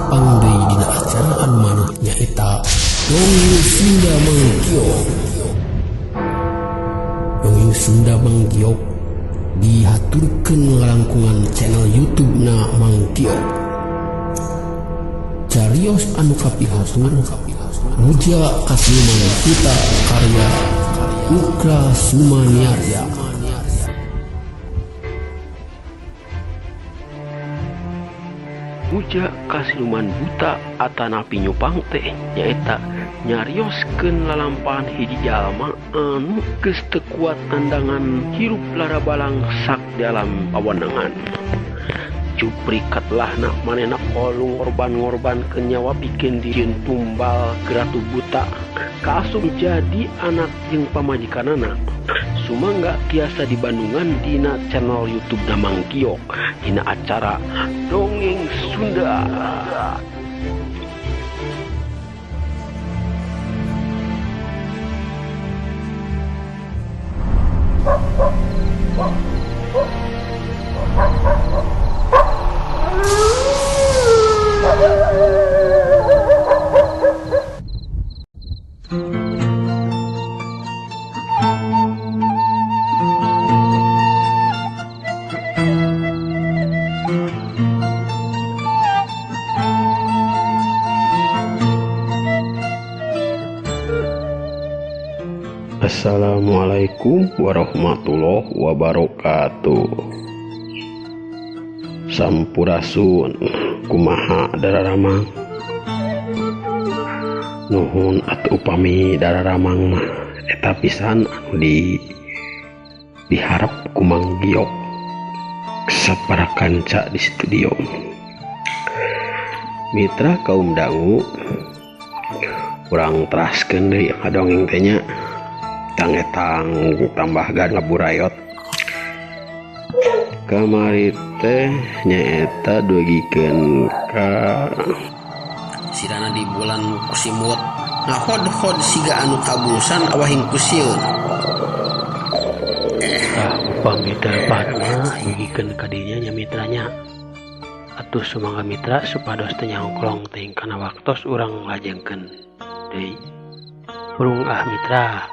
Tepang deui dina acara anu manah nyaeta Dongeng Sunda Manggiok. Dongeng Sunda Manggiok dihaturkeun ngalangkungan channel YouTube na Manggiok. Carios anu kapihatur Muja Kasiluman Buta karya Ukra Sumaniarya. Muja Kasiluman Buta atanapi Nyupang teh nyaeta nyarioskeun lalampahan hiji jalma anu geus teu kuat nandangan hirup larabalangsak di alam pawenangan. Jupri katelahna manehna kolung ngorban-ngorbankeun nyawa pikeun dijieun tumbal ke Ratu Buta kaasup jadi anak jeung pamajikanana. Sumangga tiasa dibandungan dina channel YouTube na Mang Giok dina acara Dongeng Sunda. Assalamualaikum warahmatullahi wabarakatuh. Sampurasun, kumaha dararamang? Nuhun atuh upami dararamang mah eta pisan anu diharap ku Mang Giok sapara kanca di studio. Mitra kaum dangu, urang teraskeun deui ngadongeng teh nya. Tang-etang tambah gan ngaburayot. Kamari teh nyaeta dugikeun ka sirana di bulan kusimut ngahod-hod siga anu kabulusan awahing kusieun. Tah upami telepatna dugikeun ka dinya nya mitranya. Atuh sumangga mitra supados teu nyangklong teuing kana waktos urang lajengkeun deui. Burung ah mitra.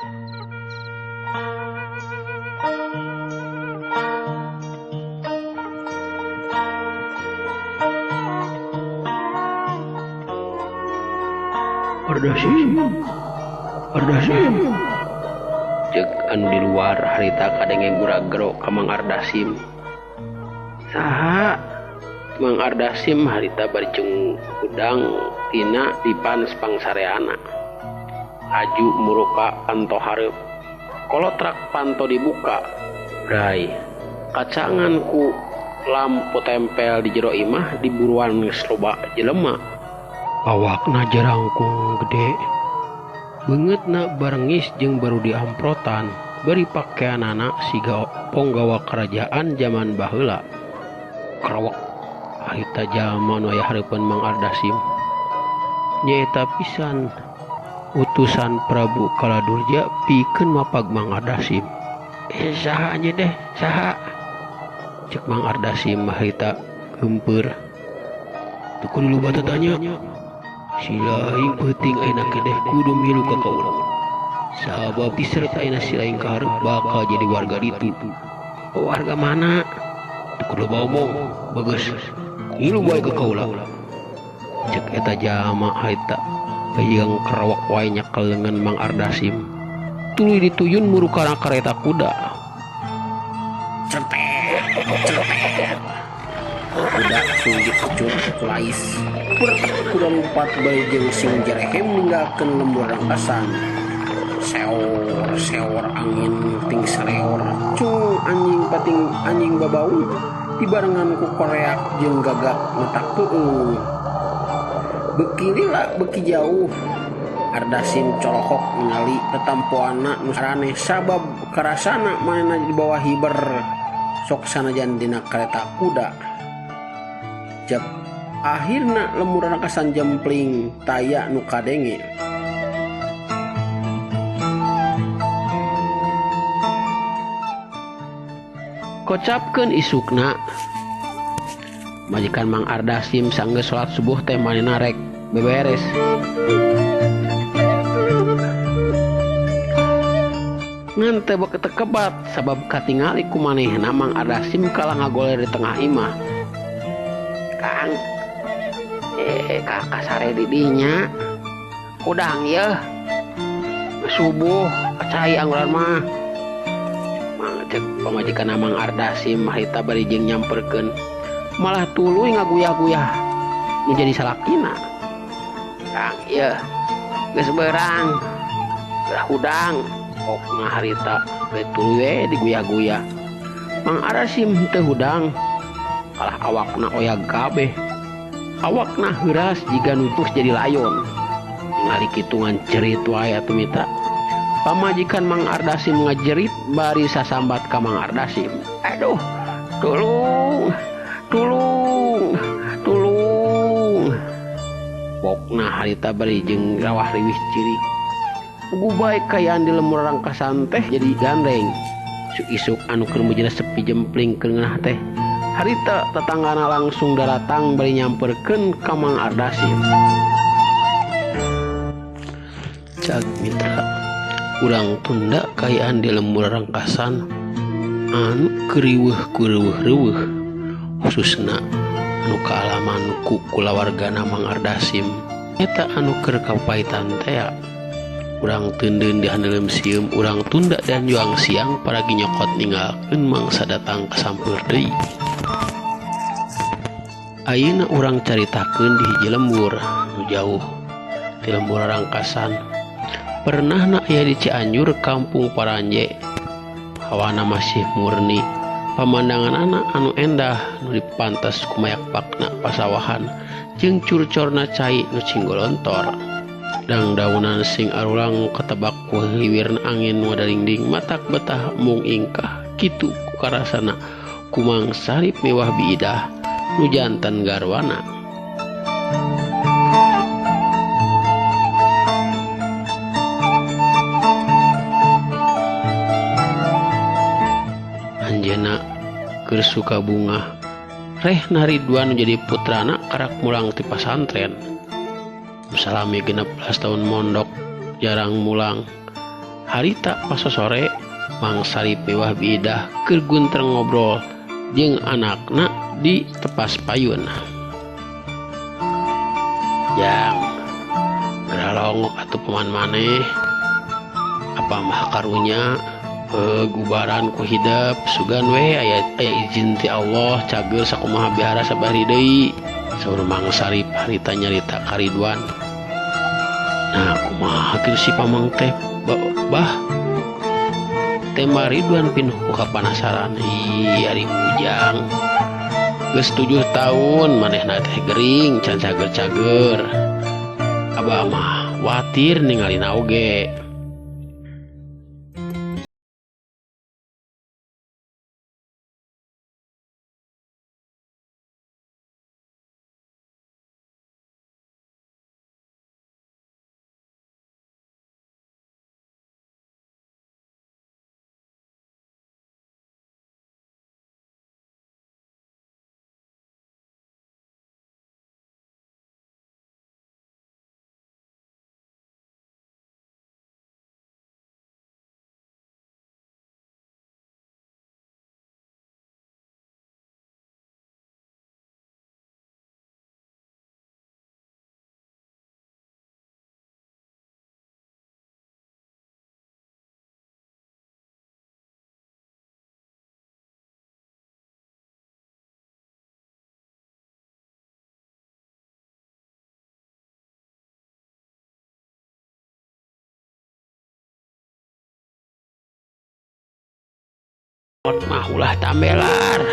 Ardasim, Ardasim. Cek anu di luar harita kadenge guragero ka Mang Ardasim. Saha? Mang Ardasim harita bari jeung hudang tina dipan pangsareana. Aju muruka panto hareup. Kolotrak panto dibuka. Bray, kacangan ku lampu tempel di jero imah diburuan geus loba jelema. Awakna jarangkung gede, beungeutna barengis jeung baru diamprotan, bari pakeanana siga ponggawa kerajaan zaman baheula. Krowok harita jalma nu aya hareupeun Mang Ardasim. Nyaeta pisan utusan Prabu Kaladurja pikeun mapag Mang Ardasim. Saha anjeun deh, saha? Cek Mang Ardasim harita geumpeur. Teu kudu loba tatanya. Si laing peuting ayeuna kedeh kudu milu ka kaula. Sabab diserta ayeuna si laing ka hareup bakal jadi warga ditu. Warga mana? Teu kudu loba omong, bagus. Ngilu bae ka kaula. Cek eta jalma harita hayang kerawak wae nyakel leungeun Mang Ardasim. Tuluy dituyun murukana kareta kuda. Cerpet, cerpet. Kuda sunggit kecur kulais. Bertek kuda lompat bae jeung sing jerehem ninggalkeun lembur rangkasan. Seor seor angin ting sareor. Cung anjing pating anjing babau dibarengan ku koreak jeung gagak matak peueung. Beki lila beki jauh. Ardasim colohok ningali tetampoana nu saraneh sabab karasana manehna di bawah hiber sok sanajan dina kareta kuda. Jep akhirna lemur rangkasan jempling taya nu kadenge. Kocapkeun isukna. Majikan Mang Ardasim sanggeus salat subuh teh manehna rek beberes. Ngan teu tekebat sabab katingali ku manehna Mang Ardasim kalah ngagoler di tengah imah. Kang, kakak sare di dinya. Hudang yeuh. Subuh cai angguran mah. Mang cek pamajikan Mang Ardasim harita bari jeung nyamperkeun. Malah tuluy ngaguyah-guyah nu jadi salakina. Kang yeuh geus beurang. Geus hudang. Okna harita we tuluy we diguyah-guyah. Mang Ardasim teu hudang. Kalah awakna oyag kabeh. Awakna heuras jiga nu tos jadi layon. Ningali kitungan cerit wae atuh mitra. Pamajikan Mang Ardasim ngajerit bari sasambat ka Mang Ardasim. Aduh, tulung, tulung, tulung. Pokna harita bari jeung rawah riwih ciri. Puguh bae kayaan di lemur rangkasan teh jadi gandeng. Isuk-isuk anu keur mujina sepi jempling keur ngeunah teh. Harita tetanggana langsung daratang bari nyamperkeun ka Mang Ardasim. Cag mitra, urang tunda kayaan di lembur rangkasan anu keriweuh kuriweuh-reueuh, khususna anu kaalaman ku kulawargana Mang Ardasim. Eta anu keur kapaitan tea. Urang teundeun di handeuleum sieum, urang tunda dan juang siang paragi nyokot ninggalkeun mangsa datang kasampeur deui. Ayeuna urang caritakeun di hiji lembur nu jauh di lembur rangkasan. Pernahna aya di Cianjur kampung Paranje. Hawana masih murni, pamandangan anak anu endah nu dipantas kumayak pakna pasawahan jeung curcorna cai nu cinggolontor. Dangdaunan sing arulang ketebak ku liwirna angin nu wadalingding matak betah mung ingkah kitu ku karasana kumang Sarip miwah biidah nu jantan garwana. Anjeunna keur suka bungah rehna Ridwan jadi putrana karak mulang ti pasantren. Salami 16 tahun mondok jarang mulang. Harita pas sore Mang Sarip miwah biidah keur guntreng ngobrol jeung anakna di tepas payun. Jang geralongok atuh paman maneh. Apa mah karunya gubaran ku hidep sugan we aya izin ti Allah cager sakumaha bihara sabari deui. Saur Mang Sarip harita nyarita ka Ridwan. Nah kumaha kieu si pamang teh bah tema Ridwan pinuh ku kapanasaran. Ih ari ujang geus 7 tahun manehna teh gering can cager-cager. Abah mah watir ningalina oge. Mah ulah tambelar.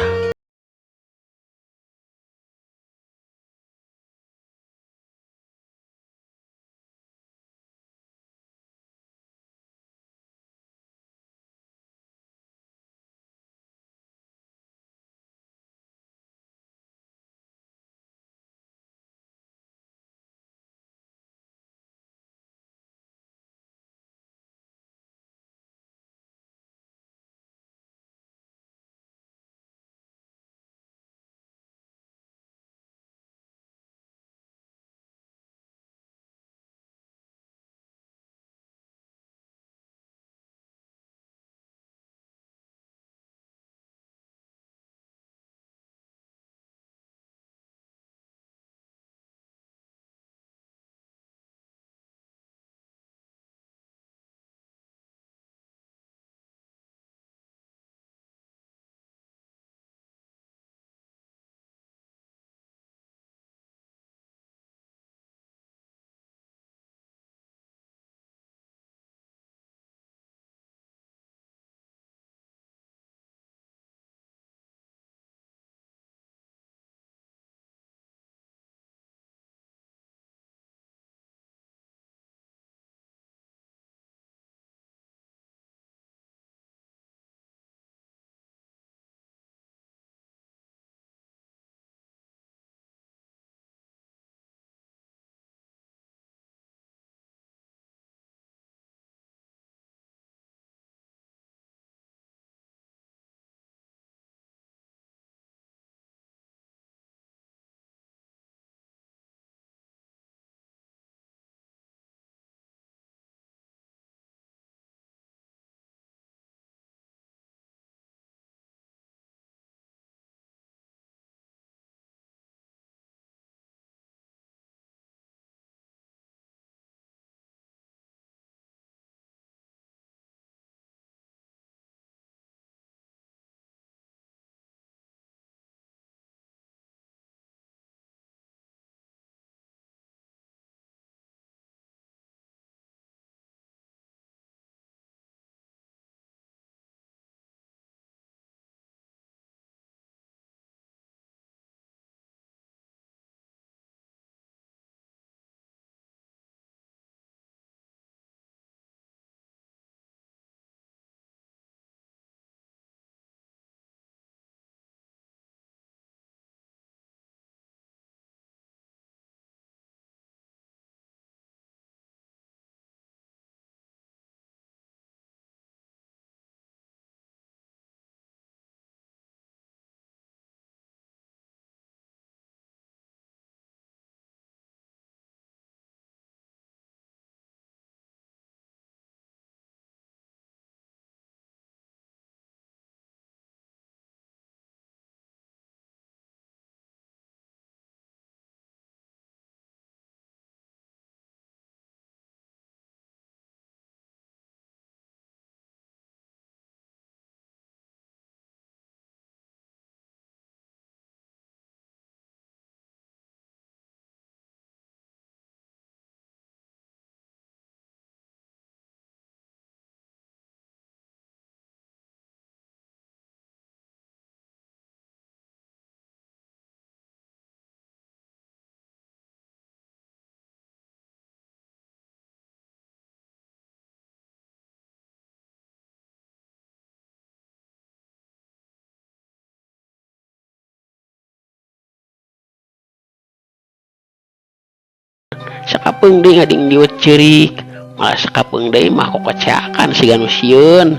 Sakapeung deui ngadingdiut ceurik. Malah sakapeung deui mah kokoceakan siga nu sieun.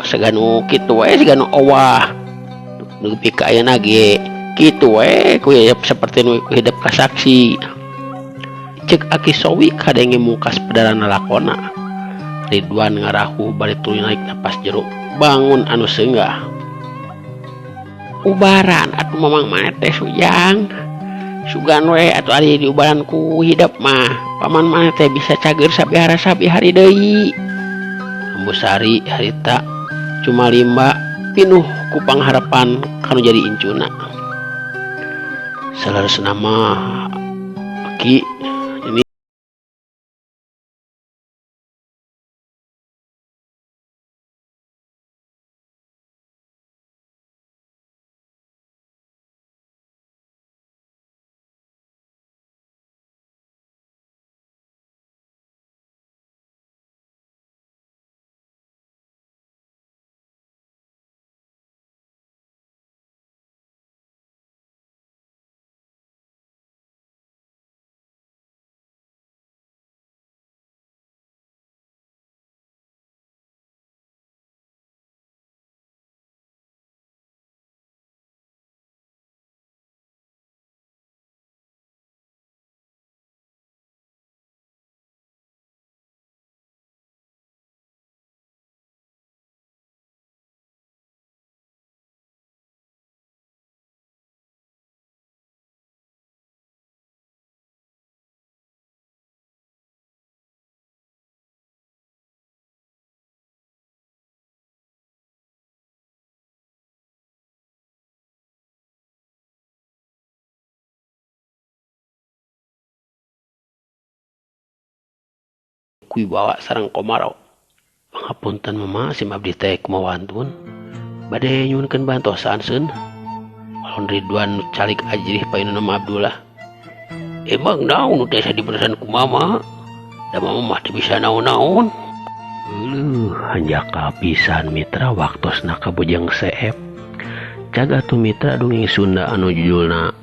Siga nu kitu we siga nu owah. Nepi ka ayeuna ge kitu we ku seperti nu hidep kasaksi. Cek Aki Sowi kadenge mungkas pedaran lalakona. Ridwan ngarahu bari tuluy naik napas jero bangun anu seunggah. Ubaran atuh mamang maneh teh Sujang. Sugan we atuh ari diubaran ku hidep mah. Paman maneh teh bisa cager sabihara sabihari deui. Ambusari harita cuma limba pinuh ku pangharapan kanu jadi incuna. Saleresna mah Aki ini kuibawa sareng Komaro. Pangapunten mama sim abdi teh kumaha wantun. Bade nyuhunkeun bantosan seun. Walon Ridwan nu calik ajrih payunna mah Abdullah. Emang naon nu teh diberesan ku mama? Da mama mah teu bisa naon-naon. Euleuh hanjaka pisan mitra waktosna ka Bojeng Seep. Cag atuh mitra dongeng Sunda anu judulna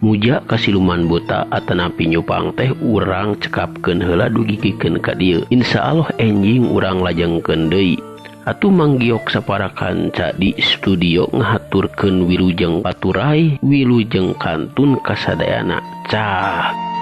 Muja ka siluman buta atanapi nyupang teh urang cekapkeun heula dugikeun ka dieu. Insyaallah enjing urang lajengkeun deui. Atuh manggiok sapara kanca di studio ngahaturkeun wilujeng paturay, wilujeng kantun kasadayana. Cah.